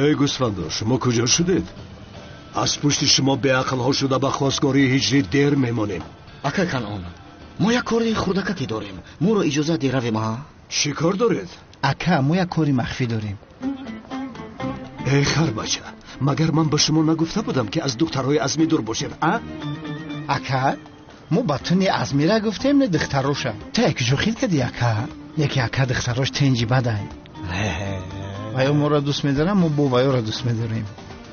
Эй гӯсфандо, шумо куҷо шудед? Аз пушти шумо беақлҳо шуда ба хостгории ҳиҷрӣ дер мемонем. Акай Канъон, мо як кори хурдакаке дорем. Моро иҷозат деҳ равем, а? Чӣ кор доред? Ака, мо як кори махфӣ дорем. Эй харбача, магар ман ба шумо нагуфта будам, ки аз духтарҳои Азмӣ дур бошед, а? Ака, мо ба ту не Азмира гуфтем, не духтароша. Ту якҷо хил кардӣ, ака? Яке ака духтарош тенҷи бадай. Ваё моро дӯст медорам, мо бо ваёро дӯст медорем.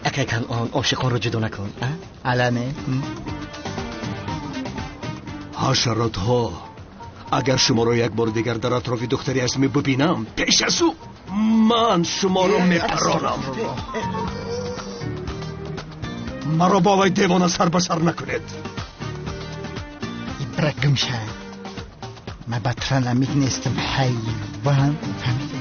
Акай Канъон, ошиқонро ҷудо накун, а? Алане. Ҳашаротҳо, агар шуморо як бори дигар дар атрофи духтари Азмӣ бибинам, пеш аз ӯ ман шуморо мепаронам. Маро бо вай девона сар ба сар накунед. Ибра гумша, ман ба тра намик нестам, ҳайвон. Фаҳмидӣ?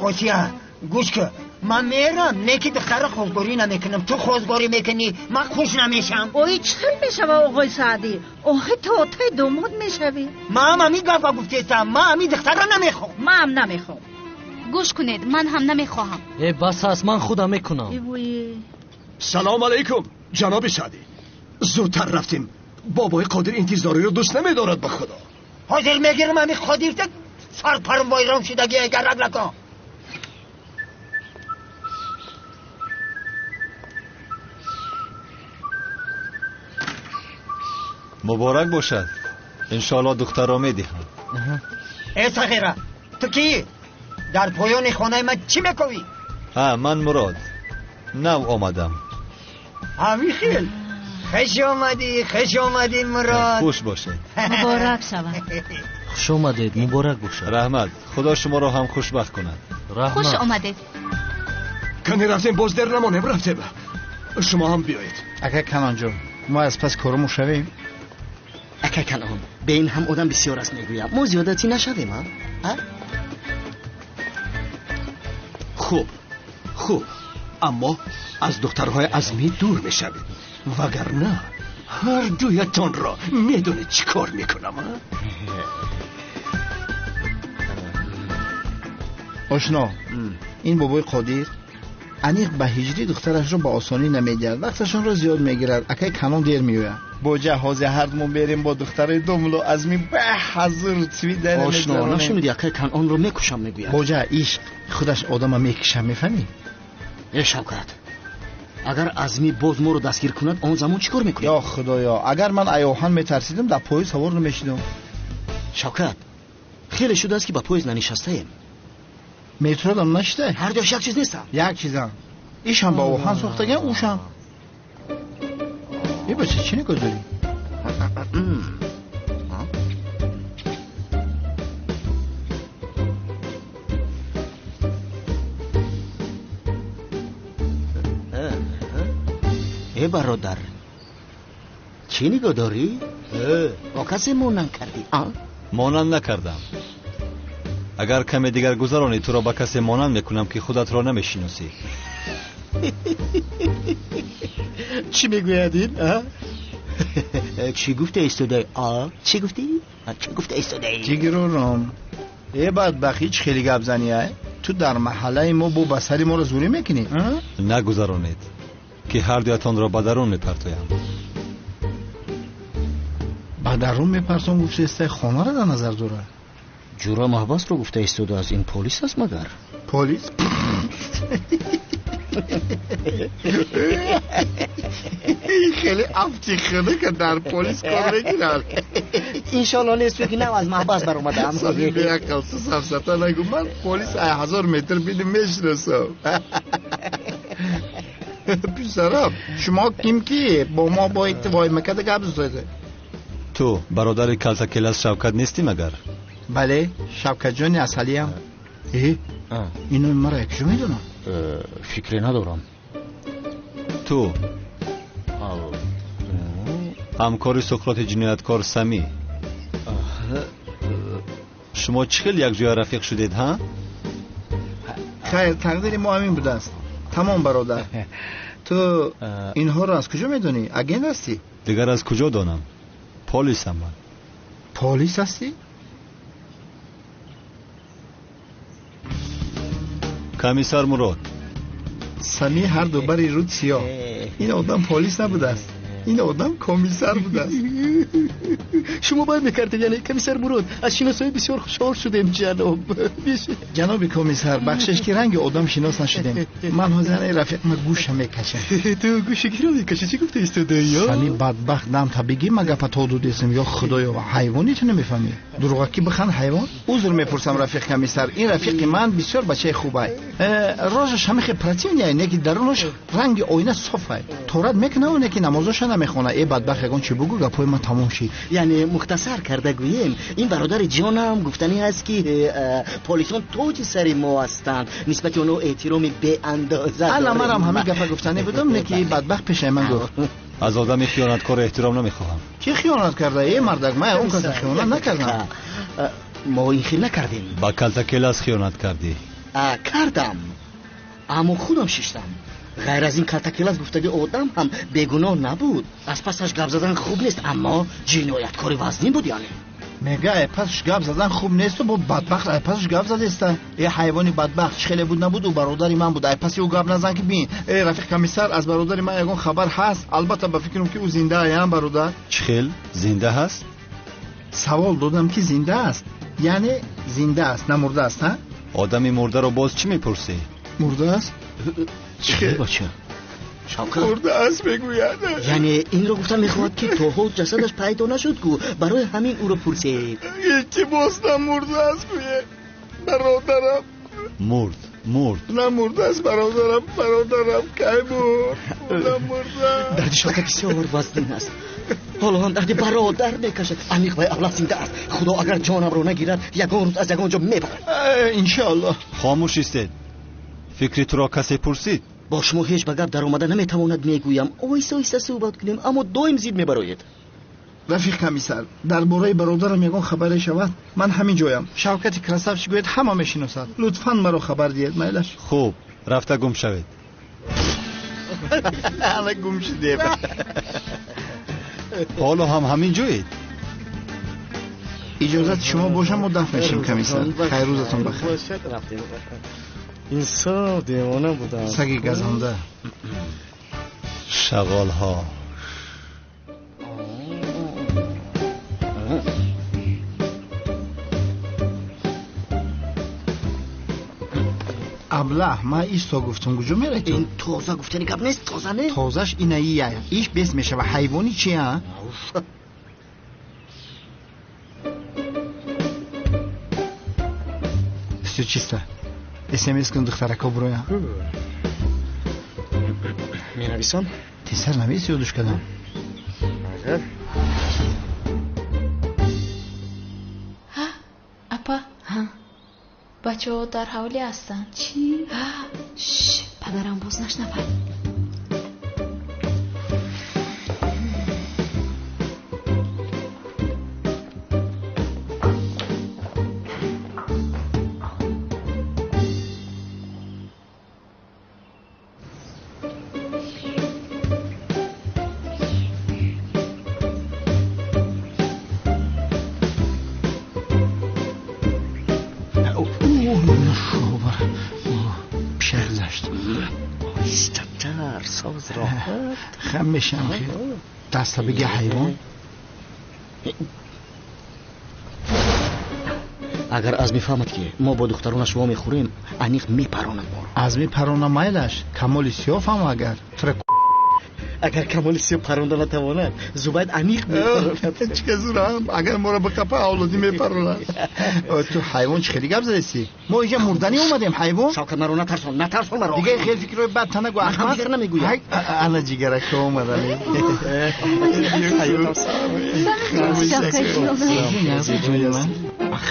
Осия, гӯш кун, ман мерам, не ки духтара хозгорӣ намекунам. Ту хозгорӣ мекунӣ, ман хуш намешам. Ой, чӣ хел мешава, оғои Саъдӣ? Охи ту отаи домод мешавӣ. Ман ҳамин гапа гуфтестам, ман ҳамин духтара намехоҳам. Ман ҳам намехоҳам. Гӯш кунед, ман ҳам намехоҳам. Э, бас аст, ман худам мекунам. Салом алайкум, ҷаноби Саъдӣ. Зудтар рафтем. Бобои Қодир интизориро дӯст намедорад, ба худо. Ҳозир мегирам ҳамин Қодирта, сарпарм вайрон шудагӣ, гарак накун. Муборак бошад. Иншоалло духтарро медиҳам. Э сағира, ту кӣ? Дар поёни хонаи ман чӣ мекунӣ? Ҳа, ман Мурод. Нав омадам. Ҳамин хел. Хуш омадӣ, хуш омадӣ, Мурод. Хуш бошед. Муборак шавад. Хуш омадед, муборак бошад. Раҳмат. Худо шуморо ҳам хушбахт кунад. Раҳмат. Хуш омадед. Кани рафтем, боз дер намонем, рафтем. Шумо ҳам биёед. Ака Канонҷон, мо аз пас коромон шавем. Акай Канъон, бе ин ҳам одам бисёр аст мегӯям. Мо зиёдатӣ нашавем, а? Хуб, хуб, аммо аз духтарҳои Азмӣ дур мешавед, вагарна ҳар дуятонро медонед чӣ кор мекунам, а? Ошно, ин бобои Қодир аниқ ба ҳиҷрӣ духтарашро ба осонӣ намедиҳад, вақташонро зиёд мегирад. Акай Канон дер меояд. Боҷа ҳозир ҳардумон берем бо духтарои домло Азмӣ ба ҳазур цвида. Ошно, нашунидӣ, акай Канонро мекушам мегӯяд. Боҷа, ишқ худаш одама мекушам, мефаҳмӣ? Э Шавкат, агар Азмӣ боз моро дастгир кунад, он замон чӣ кор мекунӣ? Ё худоё, агар ман аёҳан метарсидам, дар поезд савор намешидам. Шавкат, хеле шудааст, ки ба поезд нанишастаем. Метродам нашида? Ҳар дуяш як чиз нестам. Як чизам. Ишам ба оҳан сохтаган, ӯшам. Э бача, чӣ нигоҳ дорӣ? Э бародар, чӣ нигоҳ дорӣ? Бо касе монанд кардӣ, а? Монанд накардам. Агар каме дигар гузаронӣ, туро ба касе монанд мекунам, ки худатро намешиносӣ. Чӣ мегӯяд ин, а? Чӣ гуфта истодаи, а? Чӣ гуфтӣ? Чӣ гуфта истодаи? Ҷигирором, э бадбахт, ҳеҷ хеле гап занӣ, а? Ту дар маҳаллаи мо бо ба сари моро зӯрӣ мекунӣ, а? Нагузаронед, ки ҳар дуятонро ба дарун мепартоям. Ба дарун мепартом гуфтаистай, хонаро дар назар дорад. Ҷура маҳбасро гуфта истодааст. Ин полис аст магар? Полис? Хеле афти хунука дар полис кор мекунад. Иншоалло нест, чунки нав аз маҳбас баромадаам. Саби беақл, ту сафсата нагӯ, ман полис ай 1000 метр биним мешиносам. Писарам, шумо ким ки бо мо бо вой макада гап задед? Ту бародари калтакелас Шавкат нестӣ магар? Бале, Шавкатҷони асалиям. Э, ино маро якҷо медонам? Фикре надорам. Ту ҳамкори Суқроти ҷинояткор Самӣ. Шумо чӣ хел якҷоя рафиқ шудед, ҳа? Хайр, тақдири мо ҳамин будааст. Тамом, бародар. Ту инҳоро аз куҷо медонӣ? Агент ҳастӣ? Дигар аз куҷо донам? Полисам ман. Полис ҳастӣ? Комиссар Мурод. Сами ҳар ду бари руд сиёҳ. Ин одам полис набудааст. Ин одам комиссар будааст. Шумо бояд мекардед, яъне комиссар Мурод. Аз шиносоӣ бисёр хушҳол шудем, ҷаноб. Ҷаноби комиссар, бахшиш ки ранги одам шинос нашудем. Ман ҳозир рафиқма гӯша мекашам. Ту гӯша киро мекашӣ? Чӣ гуфта истодаӣ? Сами бадбахт дам та бигӣ ма гапа то дудесам. Ё худоё, ҳайвони ту намефаҳмӣ? Дурӯғакӣ бихан ҳайвон? Узр мепурсам рафиқ комиссар, ин рафиқи ман бисёр бачаи хубай. Рожаш ҳамихе противный, неки дарунаш ранги оина софай. Торат мекунаву неки намозоша намехона. Э бадбахт, ягон чӣ бугӯ, гапҳои ман тамом шид. Яъне мухтасар карда гӯем, ин бародари ҷонам гуфтанӣ аст ки полисон тоҷи сари мо ҳастанд, нисбати онҳо эҳтироми беандоза. Ана манам ҳамин гапа гуфтанӣ будам, неки бадбахт пешаи ман гуфт. Аз одами хиёнаткор эҳтиром намехоҳам. Ки хиёнат карда? Э мардак, ман он каса хиёнат накардам. Мо ин хел накардем. Ба калтакелас хиёнат кардӣ. Кардам, аммо худам шиштам. Ғайр аз ин калтакелас гуфтаги одам ҳам бегуноҳ набуд. Аз пасаш гап задан хуб нест, аммо ҷинояткори вазнин буд. Яъне мега ай пасаш гап задан хуб несту бо бадбахт ай пасаш гап задеста. Э ҳайвони бадбахт, чӣ хеле буд набуд, ӯ бародари ман буд. Ай паси ӯ гап назан ки бин. Э рафиқ комиссар, аз бародари ман ягон хабар ҳаст? Албатта ба фикрам ки ӯ зинда аям бародар. Чӣ хел зинда ҳаст? Савол додам ки зинда аст, яъне зинда аст, намурда аст. Ҳа, одами мурдаро боз чӣ мепурсӣ? Мурда аст? Чӣ бача? Шавкат мурда аст мегӯяд. Яъне инро гуфта мехоҳад ки то ҳол ҷасадаш пайдо нашуд ку, барои ҳамин ӯро пурсед. Илтимос, намурда аст гӯед. Бародарам мурд, мурд. Намурда аст бародарам, бародарам кай мурд? Намурда. Дарди Шавкат бисёр вазнин аст. Ҳоло ҳам дарди бародар мекашад. Амиқ вай авлад зинда аст. Худо агар ҷонамро нагирад, ягон рӯз аз ягон ҷо мебарад. Иншоаллоҳ. Хомӯш истед. Фикри туро касе пурсид? Бо шумо ҳеҷ ба гап даромада наметавонад мегӯям. Оҳиста оҳиста суҳбат кунем, аммо доим зид мебароед. Рафиқ комиссар, дар бораи бародарам ягон хабаре шавад, ман ҳамин ҷоям. Шавкати красавчик гӯяд, ҳама мешиносад. Лутфан маро хабар диҳед, майлаш. Хуб, рафта гум шавед. Ана гум шудем. Ҳоло ҳам ҳамин ҷоед? Иҷозати шумо бошам, мо дафт мешем комиссар. Хайр, рӯзатон бахайр. Инсоф, девона будам. Саги газанда. Шағолҳо. Аблаҳ, ман исто гуфтам, куҷо мерай ту? Ин тоза гуфтани гап нест, тоза не? Тозаш инаия. Иш бес мешава. Ҳайвони чия? Всё чисто. СМС кун духтарако буроя. Менависам? Тезтар навис, ёдуш кардам. Ҳа, апа. Ҳа. Бачаҳо дар ҳавлӣ ҳастанд. Чӣ? Шш, падарам боз нашнавад. Хам мешам хел. Даста биги ҳайвон. Агар аз мефаҳмад ки мо бо духтаронаш вомехӯрем, аниқ мепаронад моро. Аз мепарона майлаш, Камоли сиёҳ фаҳм агар. Тура Агар Камоли сиёҳ паронда натавонад, Зубайд аниқ мепаронад. Чӣ зурам, агар моро бикапа авлодӣ мепаронад. Ту ҳайвон чӣ хеле гап задеси? Мо инҷа мурданӣ омадем, ҳайвон. Шавкат, маро натарсон, натарсон маро. Дигар хел фикрҳои бад та нагӯ, Аҳмад. Дигар намегӯям. Ана ҷигарако омадани.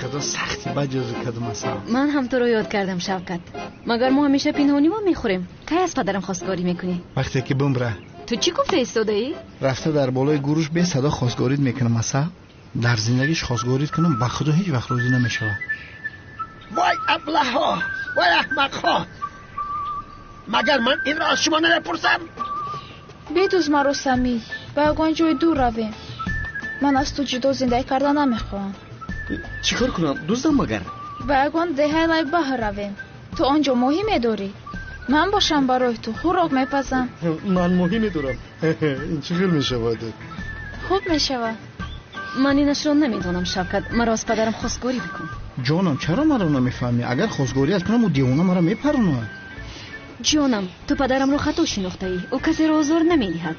Худо сахти бад ҷозу кардам асал. Ман ҳам туро ёд кардам, Шавкат. Магар мо ҳамеша пинҳонӣ мо мехӯрем? Кай аз падарам хостгорӣ мекунӣ? Вақте ки бумра. Ту чӣ гуфта истодаӣ? Рафта дар болои гуруш бесадо хостгорид мекунам асал. Дар зиндагиш хостгорид кунам, ба худо ҳеҷ вақт розӣ намешавад. Вой аблаҳо, вой аҳмақҳо! Магар ман инро аз шумо намепурсам? Бидуз маро, Самӣ, ба ягон ҷои дур равем. Ман аз ту ҷудо зиндагӣ карда намехоҳам. Чӣ кор кунам? Дуздам магар? Ба ягон деҳаи лаби баҳр равем. Ту он ҷо моҳӣ медорӣ. Ман бошам барои ту хӯрок мепазам. Ман моҳӣ медорам. Ин чӣ хел мешавад? Хуб мешавад. Ман инашро намедонам, Шавкат. Маро аз падарам хостгорӣ бикун. Ҷонам, чаро маро намефаҳмӣ? Агар хостгориат кунам, ӯ девона маро мепаронад. Ҷонам, ту падарамро хато шинохтаӣ. Ӯ касеро озор намедиҳад.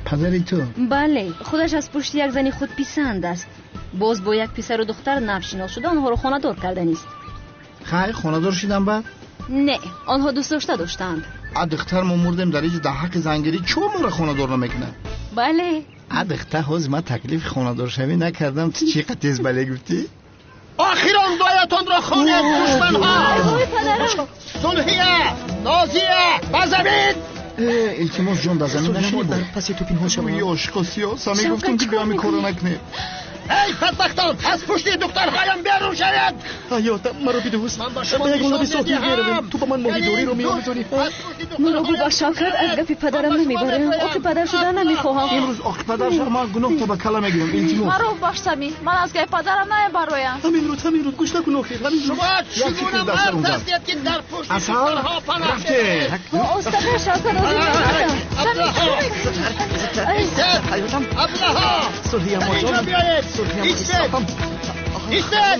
Падари ту? Бале, худаш аз пушти як зани худписанд аст. Боз бо як писару духтар навшинос шуда онҳоро хонадор карданист. Хайр, хонадор шидан баъд? Не, онҳо дӯстдошта доштаанд. А духтар, мо мурдем дар иҷ дар ҳаққи зангирӣ, чо моро хонадор намекунад? Бале. А духтар, ҳозир ман таклифи хонадоршавӣ накардам, ту чӣ қа тез бале гуфтӣ? Охирон дуоятонро хонед, душманҳо! Ой, падарам! Сулҳия! Нозия! Ба замин! Илтимос, ҷон, дар замин нашинӣ. Дар паси ту пинҳон шавам. Ошиқо сиёса мегуфтам, ки биём ин корро накунем. Эй бадбахтон, аз пушти духтарҳоям берун шавед! Ҳаётам, маро бидуз. Ман ба шумо Ба ягон лаби нишон соҳил меравем. медиҳам. Ту ба ман моҳидориро меомӯзонӣ. Маро бубахш, Шавкат, аз гапи падарам намебарам. Оқи падар шуда намехоҳам. Имрӯз оқи падар шав, ман гуноҳ та ба кала мегирам. Илтимос. Маро бубахш, Самӣ. Ман аз гапи падарам намебароям. Ҳамин рӯз, ҳамин рӯз, гӯш накун охир, ҳамин рӯз. Шумо Як чӣ гуна фикр дар сарам мард зад. ҳастед, ки дар пушти Асал, духтарҳо паноҳ рафте. мебаред? Остатар, Шавкат, озир Ай, Аблаҳо! Истед! Ҳаётам. Аблаҳо! Сулҳия Инҷо моҷон. биёед! Сулҳия Истед! Истед!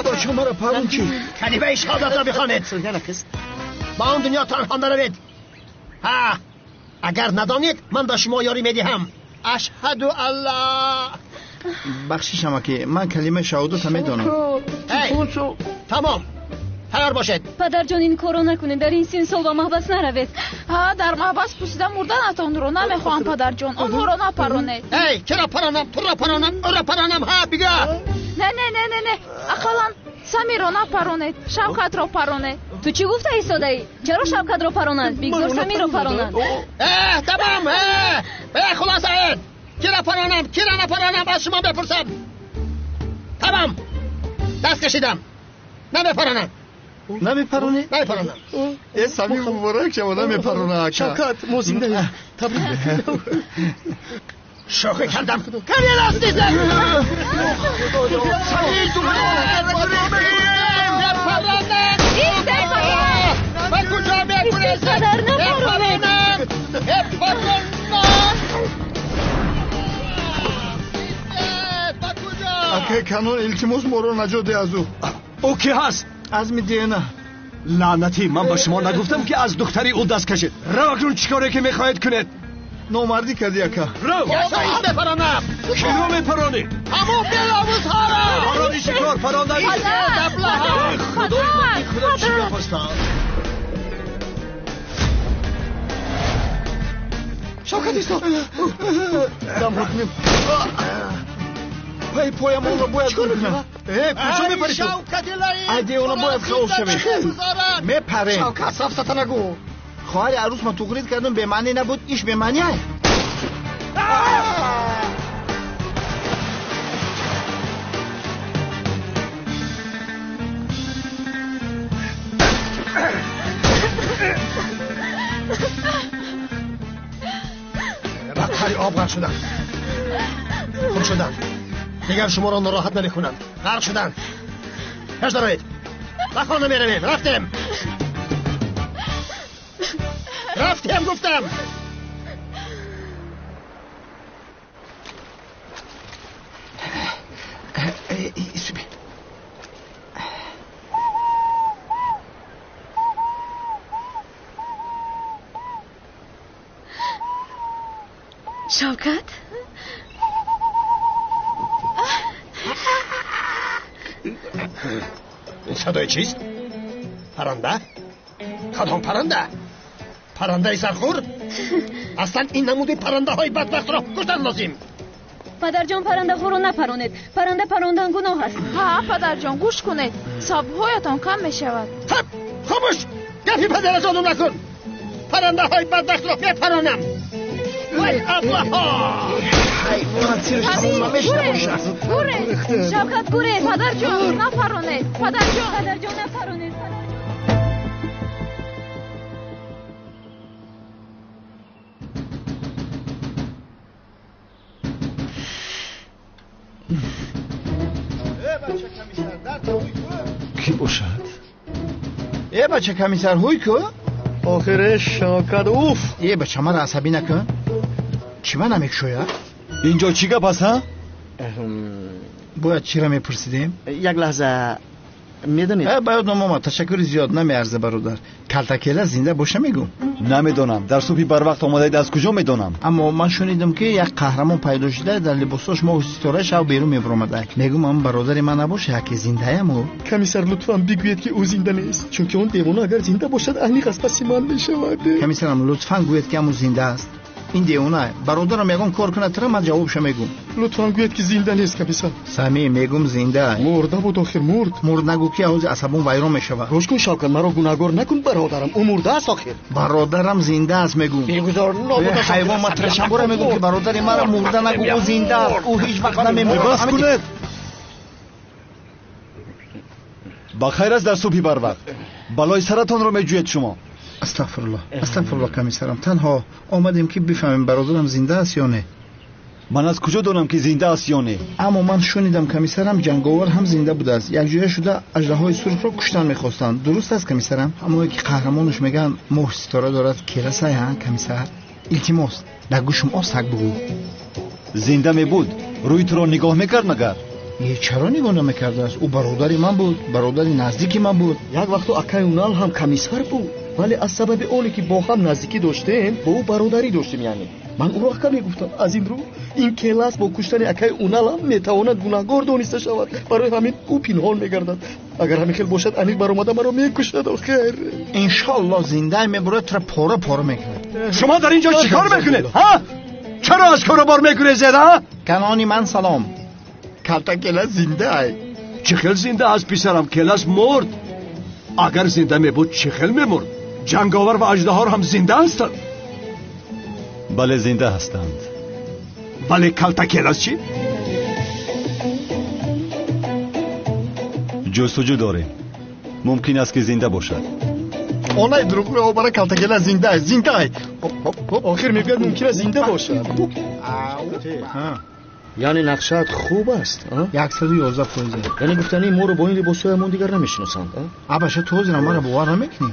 Бача, маро парон чӣ? Калимаи шаҳодатро бихонед. Сулҳия накис. Ба он дунё танҳо наравед. Ҳа, агар надонед, ман ба шумо ёрӣ медиҳам. Ашҳаду алла. Бахшишама, ки ман калимаи шаҳодата медонам. Эй, тамом, тайёр бошед. Падарҷон, ин корро накунед. Дар ин син сол ба маҳбас наравед. Ҳа, дар маҳбас пусида мурданатонро намехоҳам, падарҷон. Онҳоро напаронед. Эй, чаро паронам? Туро паронам, ӯро паронам, ҳа, бигӯ. Не, не, не, не, не, ақаллан Самиро напаронед, Шавкатро паронед. Ту чӣ гуфта истодаӣ? Чаро Шавкатро паронанд? Бигзор Самиро паронанд. Э, тамом, э, хулоса, э, киро паронам, киро напаронам, аз шумо бипурсам. Тамом, даст кашидам, намепаронам. Намепаронӣ? Намепаронам. Э, Сами, муборак шава, намепарона ака. Шавкат, мо зиндаем. Табрик. Шӯхӣ кардам. Каме рост дидам. Мепаронам. Истед, падар! Ба куҷо мегурезед? Падар, напаронед! Мепаронам! Мепаронам! Ба куҷо? Акай Канон, илтимос, моро наҷот деҳ аз ӯ. Ӯ ки ҳаст? Азми диена. Лаънатӣ, ман ба шумо нагуфтам, ки аз духтари ӯ даст кашед? Рав, акнун чӣ коре ки мехоҳед кунед. Номардӣ кардӣ, ака. Рав! Мепаронам! Киро мепаронӣ? Ҳамон беловузҳоро! Парони чӣ кор? Парондан Падар! Худои ман, худо чӣ гап аст? Шавкат, исто. Дам ҳукмим. Пай поямонро бояд гум кунам. Э, куҷо мепарӣ ту? Ай, девона, бояд халос шавем. Мепарем. Шавкат, сафсата нагӯ. Хоҳари арӯс, ма туғрид кардам, бемаънӣ набуд, иш бемаънӣ ай. Ба қари об ғарқ шудам. Хуб шудам. Дигар шуморо нороҳат намекунам. Ғарқ шудам. Пеш дароед. Ба хона меравем. Рафтем. Рафтем, гуфтам. Шавкат? Ин садои чист? Паранда? Кадом паранда? Парандаи сархӯр? Аслан ин намуди парандаҳои бадбахтро куштан лозим. Падарҷон, парандаҳоро напаронед. Паранда парондан гуноҳ аст. Ҳа, падарҷон, гӯш кунед, савобҳоятон кам мешавад. Хаб, хомӯш! Гапи падаратону накун. Парандаҳои бадбахтро мепаронам. Вай аблаҳо! Ҳайвонат сираш тамом намешавад. Гурез! Шавкат гурез! Падарҷон, нафаронед! Падарҷон, падарҷон нафаронед! Кӣ бошад? Э бача комиссар, ҳуй ку? Охире Шавкат, уф! Э бача, маро асабӣ накун. Чӣ ма намекушояд? Инҷо чӣ гап аст, ҳа? Бояд чиро мепурсидем? Як лаҳза, медонед? Ба ёдам омад, ташаккури зиёд, намеарза бародар. Калтакела зинда боша мегӯм? Намедонам, дар субҳи барвақт омадаед, аз куҷо медонам? Аммо ман шунидам, ки як қаҳрамон пайдо шуда, дар либосош моҳу ситора шав берун мебаромада. Мегӯм, ам бародари ман набоша, яке зиндаям ӯ. Комиссар, лутфан бигӯед, ки ӯ зинда нест, чунки он девона агар зинда бошад, аниқ аз паси ман мешавад. Комиссарам, лутфан гӯед, ки ам ӯ зинда аст. Ин девона бародарам ягон кор кунад, тра ман ҷавобша мегӯм. Лутфан гӯед, ки зинда нест, комиссар. Самӣ, мегӯм зинда. Мурда буд, охир мурд. Мурд нагӯ, ки ҳозир асабон вайрон мешавад. Гӯш кун, Шавкат, маро гунаҳгор накун, бародарам. Ӯ мурда аст, охир. Бародарам зинда аст, мегӯм. Бегузор, нобуда. Ҳайвон, ман трашанбора мегӯм, ки бародари маро мурда нагӯ, ӯ зинда аст. Ӯ ҳеҷ вақт намемурад. Бас кунед! Ба хайр аст дар субҳи барвақт. Балои саратонро меҷӯед шумо. Астағфируллоҳ, астағфируллоҳ, комиссарам. Танҳо омадем, ки бифаҳмем бародарам зинда аст ё не. Ман аз куҷо донам, ки зинда аст ё не? Аммо ман шунидам, комиссарам, ҷанговар ҳам зинда будааст. Якҷоя шуда аждаҳои сурхро куштан мехостанд. Дуруст аст, комиссарам? Ҳамое ки қаҳрамонаш мегӯянд моҳ ситора дорад, керасай, ҳа, комиссар? Илтимос, дар гӯшум осак бугӯ. Зинда мебуд, рӯи туро нигоҳ мекард магар? Чаро нигоҳ намекардааст? Ӯ бародари ман буд, бародари наздики ман буд. Як вақту акаи Унал ҳам комиссар буд, вале аз сабаби оне ки бо ҳам наздикӣ доштем, бо ӯ бародарӣ доштем, яъне ман ӯро ака мегуфтам. Аз ин рӯ ин келас бо куштани акаи Уналам метавонад гунаҳгор дониста шавад. Барои ҳамин ӯ пинҳон мегардад. Агар ҳамин хел бошад, аниқ баромада маро мекушад, охир. Иншоаллоҳ зинда мебурад, тура пора пора мекунад. Шумо дар ин ҷо чӣ кор мекунед, ҳа? Чаро аз коробор мегурезед, ҳа? Канони ман салом. Калтакела зинда ай. Чӣ хел зинда аст, писарам? Келас мурд. Агар зинда мебуд, чӣ хел мемурд? Ҷанговар ва аждаҳор ҳам зинда ҳастанд. Бале, зинда ҳастанд. Вале калтакелас чӣ? Ҷустуҷӯ дорем. Мумкин аст, ки зинда бошад. Онай дурӯғ обара, калтакела зинда аст, зинда ай. Охир мегӯяд, мумкин аст зинда бошад. Яъне нақшаат хуб аст, 111%. Яъне гуфтании моро бо ин либосҳоямон дигар намешиносанд, а? Абаша, ту ҳозир маро бовар намекунӣ?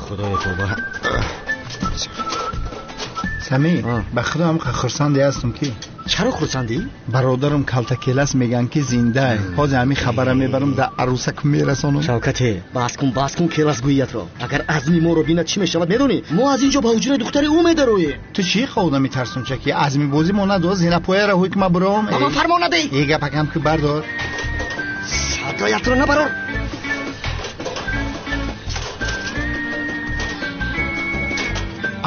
Худои тавба. Самӣ, ба худо ҳам хурсанде ҳастам, ки Чаро хурсандӣ? Бародарам калтакелас мегӯянд, ки зиндае. Ҳозир ҳамин хабара мебарам, дар арӯсак мерасонам. Шавкате, бас кун, бас кун келасгӯиятро. Агар Азми моро бинад, чӣ мешавад, медонӣ? Мо аз ин ҷо ба ҳуҷраи духтари ӯ медароем. Ту чӣ одами тарсунчаки? Азми бозӣ мо надод, зинапояро ҳуй ки ма буром. Ба ман фармон надиҳ. Е гапакам ки бардор. Садоятро набарор.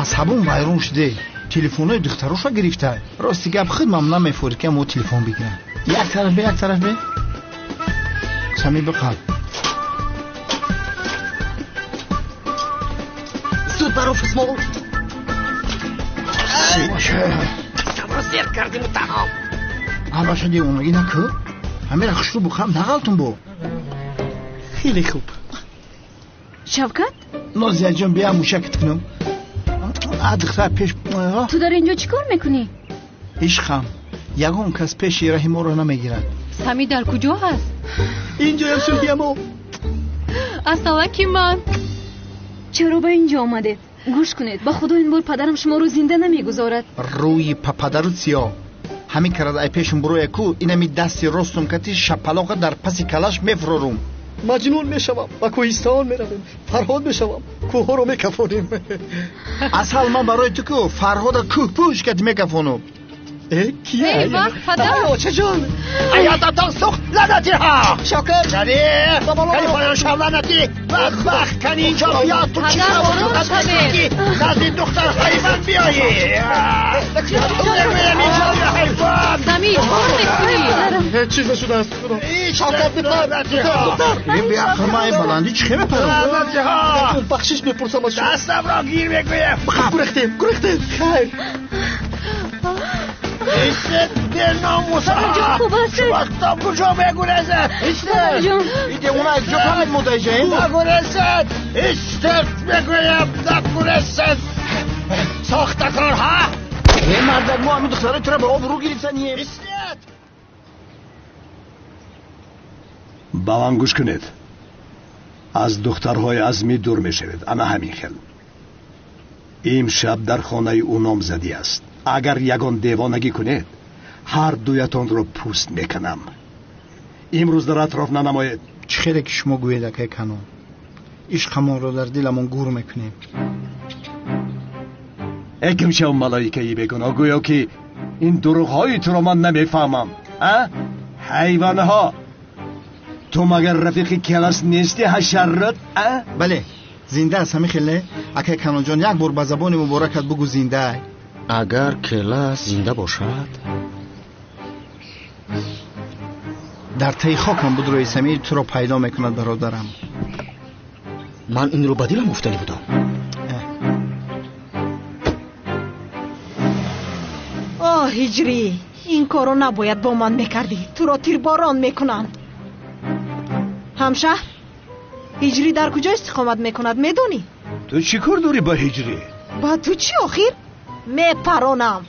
Асабон вайрон шуде. Телефонҳои духтароша гирифта. Рости гап, худмам намефорид, ки мо телефон бигирам. Як тараф бе, як тараф бе. Сами, биқал. Зуд баро, фусмол. Дастамро зер кардиму тамом. Абаша, девонагӣ накӯ. Ҳамера хушрӯ бухам, нағалтун бо. Хеле хуб. Шавкат? Нозияҷон, бия мушакат кунам. Духтар пеш. Ту дар ин ҷо чӣ кор мекунӣ? Ишқам, ягон кас пеши раҳи моро намегирад. Сами дар куҷо ҳаст? Инҷоям, сулҳиямо. Асалаки ман. Чаро ба ин ҷо омадед? Гӯш кунед, ба худо ин бор падарам шуморо зинда намегузорад. Рӯи пападару сиёҳ. Ҳамин карад ай пешум буроя ку, инами дасти ростум кати шапалоқа дар паси калаш мефурорум. Маҷнун мешавам, ба кӯҳистон меравем, Фарҳод мешавам, кӯҳҳоро мекафонем. Асал, ман барои ту ку Фарҳода кӯҳпӯш кати мекафонум. Э, кия? Эй, вах, падар! Очаҷон! Аёдатон сӯхт, лаънатиҳо! Шокир! Кани! Кани поён шав, лаънатӣ! Бадбахт, кани инҷо биё, ту чӣ Падар, ором шавед! Назди духтарҳои ман биёӣ! Мегӯям инҷо биё, ҳайвон! Сами, чӣ кор мекунӣ? Ҳеҷ чиз нашудааст, худо. Шавкат, бипар! Духтар! Беақл, ман ин баландӣ чӣ хел мепарам? Лаънатиҳо! Бахшиш мепурсам аз шумо. Дастамро гир мегӯям! Гурехтем, гурехтем. Хайр. Истед, беномуса! Падарҷон, хуб ҳастед? Вақто куҷо мегурезед? Истед! Падарҷон! Иде уна куҷо фаҳмид мудаҷа? Нагурезед! Истед, мегӯям, нагурезед! Сохтакорҳа! Э, мардак, мо ҳамин духтарои туро ба обрӯ гирифтанием. Истед! Ба ман гӯш кунед. Аз духтарҳои Азмӣ дур мешавед. Ана ҳамин хел. Имшаб дар хонаи ӯ номзадӣ аст. Агар ягон девонагӣ кунед, ҳар дуятонро пӯст мекунам. Имрӯз дар атроф нанамоед. Чӣ хеле ки шумо гӯед, акай Канон. Ишқамонро дар диламон гур мекунем. Э, кимшав малоикаи бегуноҳ, гӯё ки ин дурӯғҳои туро ман намефаҳмам. А? Ҳайвонҳо! Ту магар рафиқи Келас нести, ҳашаррот? А? Бале, зинда аст, ҳамин хел не? Акай Канонҷон, як бор ба забони муборакат бугӯ зинда. Агар Келас зинда бошад, дар таи хокам буд рӯи самир туро пайдо мекунад, бародарам. Ман инро ба дилам гуфтанӣ будам. Оҳ, Ҳиҷрӣ, ин корро набояд бо ман мекардӣ. Туро тирборон мекунанд. Ҳамшаҳр, Ҳиҷрӣ дар куҷо истиқомат мекунад, медонӣ? Ту чӣ кор дорӣ ба Ҳиҷрӣ? Ба ту чӣ охир? Мепаронам.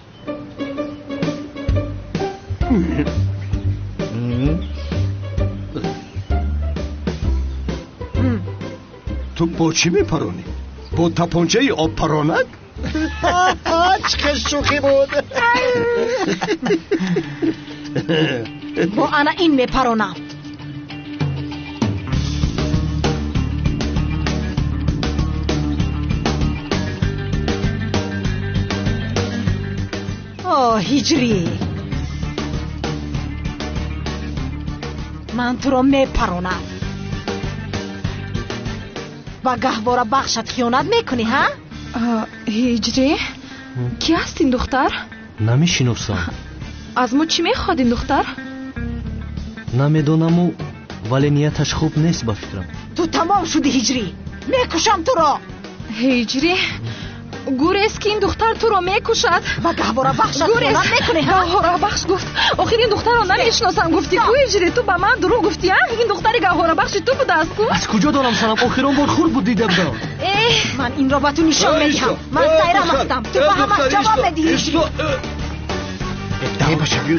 Ту бо чӣ мепаронӣ? Бо тапончаи обпаронак? Чӣ хел шӯхӣ буд! Бо ана ин мепаронам. О, Ҳиҷрӣ, ман туро мепаронам. Ба гаҳвора бахшат хиёнат мекунӣ, ҳа? Ҳиҷрӣ, ки аст ин духтар? Намешиносам. Аз мо чӣ мехоҳад ин духтар? Намедонаму, вале нияташ хуб нест ба фикрам. Ту тамом шудӣ, Ҳиҷрӣ, мекушам туро. Ҳиҷрӣ, гурез ки ин духтар туро мекушад. Ба гаҳвора бахшат хиёнат мекунӣ, ҳа? Гаҳворабахш гуфт. Охир ин духтарро намешиносам гуфтӣ ку, Ҳиҷрӣ? Ту ба ман дурӯғ гуфтӣ, а? Ин духтари гаҳворабахши ту будааст ку? Аз куҷо донам, санам? Охир он бор хурд буд, дида будам. Ман инро ба ту нишон медиҳам. Ман сайрам ҳастам. Ту ба ҳамаш ҷавоб медиҳӣ. Бача, биё.